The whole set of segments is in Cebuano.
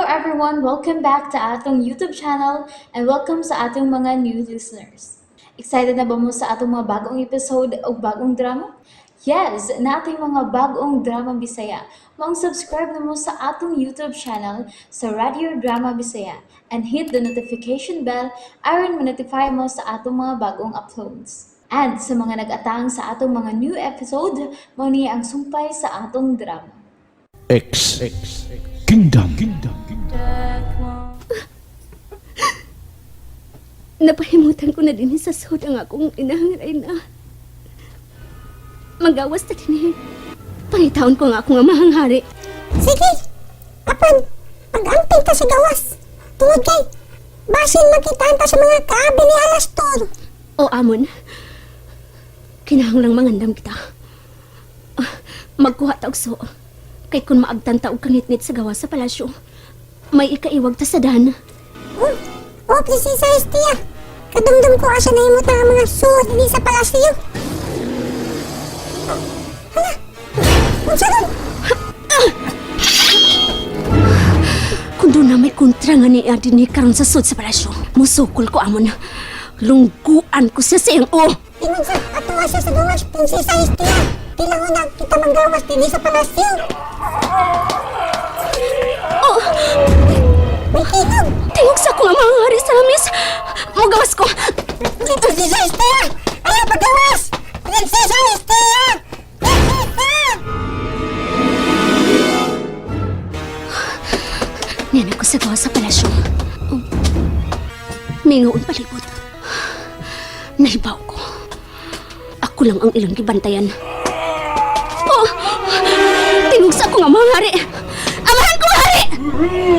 everyone! Welcome back to atong YouTube channel and welcome sa atong mga new listeners. Excited na ba mo sa atong mga bagong episode o bagong drama? Yes, nating mga bagong drama Bisaya. Maong subscribe na mo sa atong YouTube channel sa Radio Drama Bisaya and hit the notification bell aron ma-notify mo sa atong mga bagong uploads. And sa mga nag-atang sa atong mga new episode, mao ni ang sumpay sa atong drama. X Kingdom. Napahimutan ko na din sa sud ang akong inang na. Magawas ta din eh. Pangitaon ko nga akong amahang hari. Sige, apan, pag-amping ta sa gawas. Tungod kay, basin makitaan ta sa mga kaabi ni Alastor. O amon, kinahanglang mangandam kita. Ah, magkuha ta og so. Kay kun maabtan ta og kangitngit sa gawas sa palasyo, may ikaiwag ta sa dan. Oh, oh, Prinsesa Estia. Kadumdum ko asa na imot ang mga suod ini sa palasyo. Hala, unsa ron? Kung doon na may kontra nga ni Adi ni karon sa sud sa palasyo, musukol ko amon. Lungguan ko siya sa iyang o. Ingon sa atuwa siya sa gawas, Prinsesa Estia. Tilangon na kita manggawas dinhi sa palasyo. Oh, May tingog. tingog sa akong amahang hari sa lamis. Mugawas ko. Prinsesa Estia! Ayaw paggawas! Prinsesa Estia! Prinsesa! Niyan ako sa gawa sa palasyo. Oh. Mingaon palibot. Nahibaw ko. Ako lang ang ilang gibantayan. Oh! Tingog sa akong amang hari! Amahan ko hari!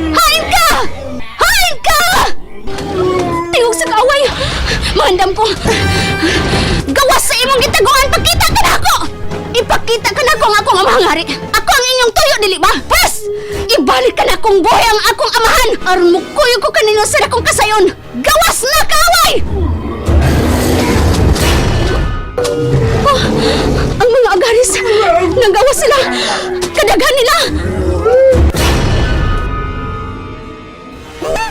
Hain ka! Hain ka! Tingog sa kaaway! Mahandam ko! Gawas sa imong gitaguan! Pakita ka na ako! Ipakita ka na ako ang akong amahang hari! Ako ang inyong tuyo, dili ba? Pwes! Ibalik ka na akong buhay ang akong amahan! Aron mukuyo ko kanino sa akong kasayon! Gawas na kaaway! Oh, ang mga agaris! Nanggawas sila! Kadaghan nila! Hala!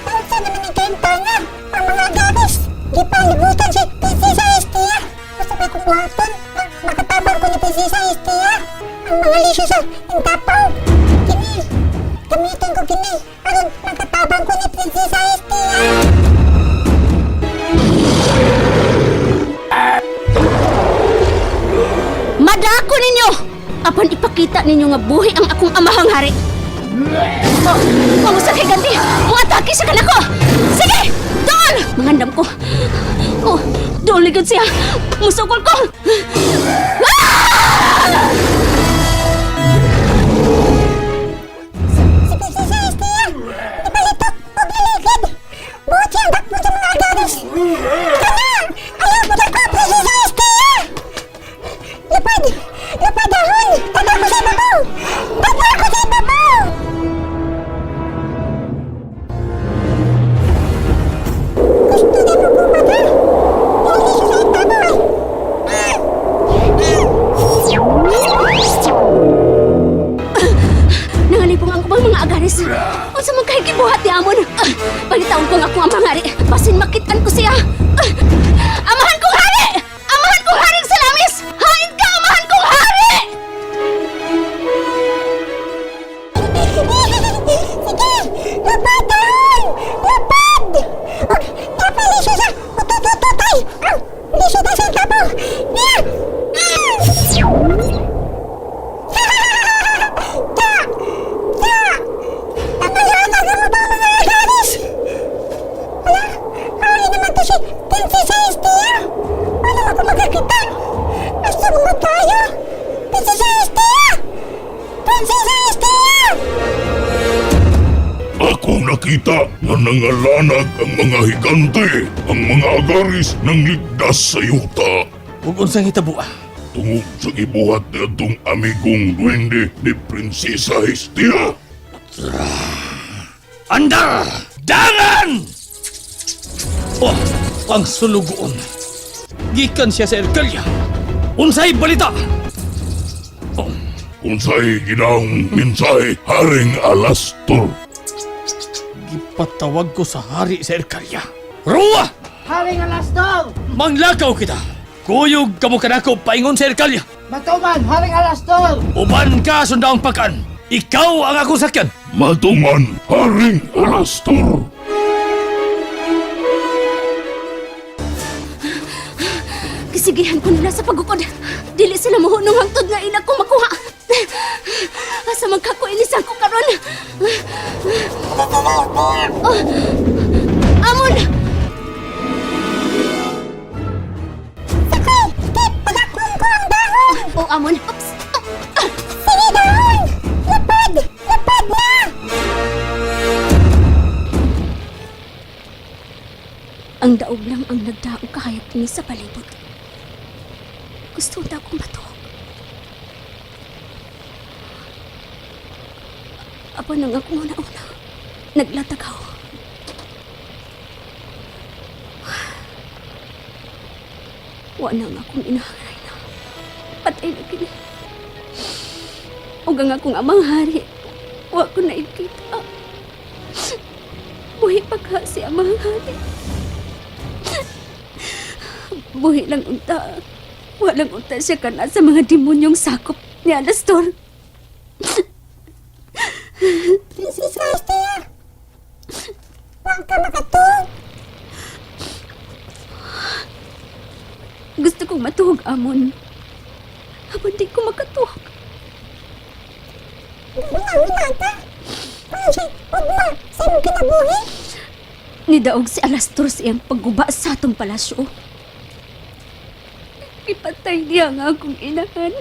Unsa naman ang kaintana? Ang mga garis! Gipalibutan si Prinsesa Estia! Basta may kong buhaton, makatabang ko ni Prinsesa Estia! Ang mga lisyo sa intapaw! Kini! Gamitin ko kini! Aron makatabang ko ni Prinsesa Estia! Madako ninyo! Apan ipakita ninyo nga buhi ang akong amahang hari. Oh, pangusa kay ganti! Muatake siya kanako! Sige! Dool! Mangandam ko. Oh, dool ligod siya. Musukol ko! Si Prinsesa Estia! Ipalitok o giligid! Buot siyang dakpon sa mga agaris! Kana! Ayaw po ko, Prinsesa Estia! Lupad! Lupad dahon! Taga ko sa ibabaw! Taga ko sa ibabaw! Gusto na mo bumaba! Dali siya sa ibabaw eh! Nangalipong ang ubang mga agaris. Unsa man kay gibuhat ni Amon? Ah, pangitaon ko ang akong amahang hari. Basin makitaan ko siya. Ah, amahan kong hari! Amahan kong haring salamis! Hain ka, amahan kong hari! Sige! Lupad dahon! Lupad! Og tapay lisyo sa ututututay! Aw! Lisyo ta sa ibabaw! Niya! Ah! Ta! Ta! Napalanan ka mo ba mga agaris? Ala, hari naman to si Prinsesa Estia! Paano ako magkakita? Asa mo tayo? Prinsesa Estia! Prinsesa Estia! Akong nakita nga nangalanag ang mga higante, ang mga agaris ng ligdas sa yuta. Ug unsang hitabo ah? Tungod sa gibuhat ni atong amigong duwende ni Prinsesa Hestia. Andar! Dangan! Oh, ang sulugoon. Gikan siya sa Erkalia. Unsay balita? Oh, Unsay ginang mensahe Haring Alastor. Magpatawag ko sa hari sa Erkalya. Ruwa! Haring Alastor! Manglakaw kita! Kuyog kamo kanako paingon sa Erkalya! Matuman, Haring Alastor! Uban ka sundaong pakan! Ikaw ang akong sakyan! Matuman, Haring Alastor! Kisigihan ko nila sa pagukod. Dili sila mohunong hangtod nga ina ko makuha. Asa man ka ko inisan ko karon? Oh, Amon! Sakay! Kay pagakon ko ang dahon! Oh, Amon. Oops. Sige dahon! Lapad! Lapad na! Ang daog lang ang nagdaog kahayag ni sa palibot. Gusto na akong matuog. Apan ang akong una-una. Naglatag ako. Wa na ang akong inaharay na. Patay na kini. Ug ang akong amang hari, wa ko na ikita. Buhi pa ka si amang hari. Buhi lang unta. Walang unta siya kana sa mga demonyong sakop ni Alastor. Prinsesa Estia! Huwag ka makatuog! Gusto kong matuhog, Amon. Habang di ko makatuhog. Una-una ka! Kasi ugma sa imong kinabuhi! Nidaog si Alastor sa iyang pagguba sa atong palasyo. Ipatay niya ang akong inahan.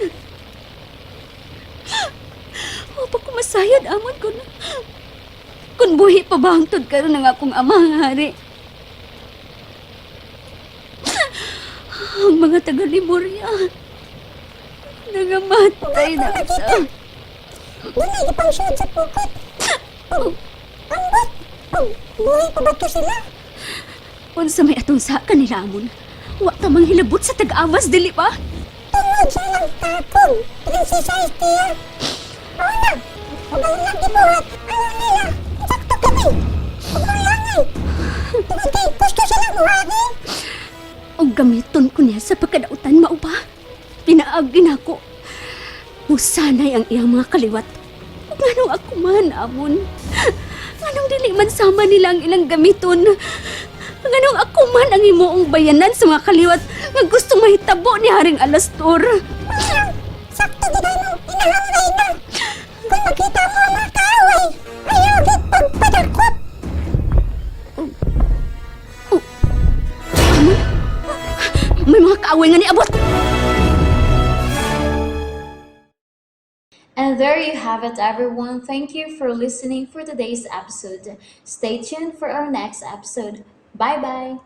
Wa pa ko masayad, Amon, kung buhi pa ba hangtod karon ang akong amang hari. Ang mga taga-Lemuria, nangamatay na sa... Dunay ipang sud sa pukot. Oh, ambot! Oh, buhi pa ba to sila? Unsa may atong sa kanila, Amon. Wa ta manghilabot sa tag-awas, dili ba? Tungod sa ilang takong, Prinsesa Estia! Oo na! Ug ang ilang gibuhat, ayaw nila! Sakto kami! Ug ang langay! Tungod kay gusto sila muhari! Og gamiton ko niya sa pagkadautan mao ba? Pinaagi nako. Musanay ang iyang mga kaliwat. Ug nganong ako man, Amon? Nganong dili man sama nila ang ilang gamiton? Nganong ako man ang imuong bayanan sa mga kaliwat nga gustong mahitabo ni Haring Alastor? Ayaw! Sakto gid ay mo, inahangay na! Kung makita mo ang mga kaaway, ayaw gid pagpadakop! Amon, may mga kaaway nga niabot! And there you have it, everyone. Thank you for listening for today's episode. Stay tuned for our next episode. Bye bye.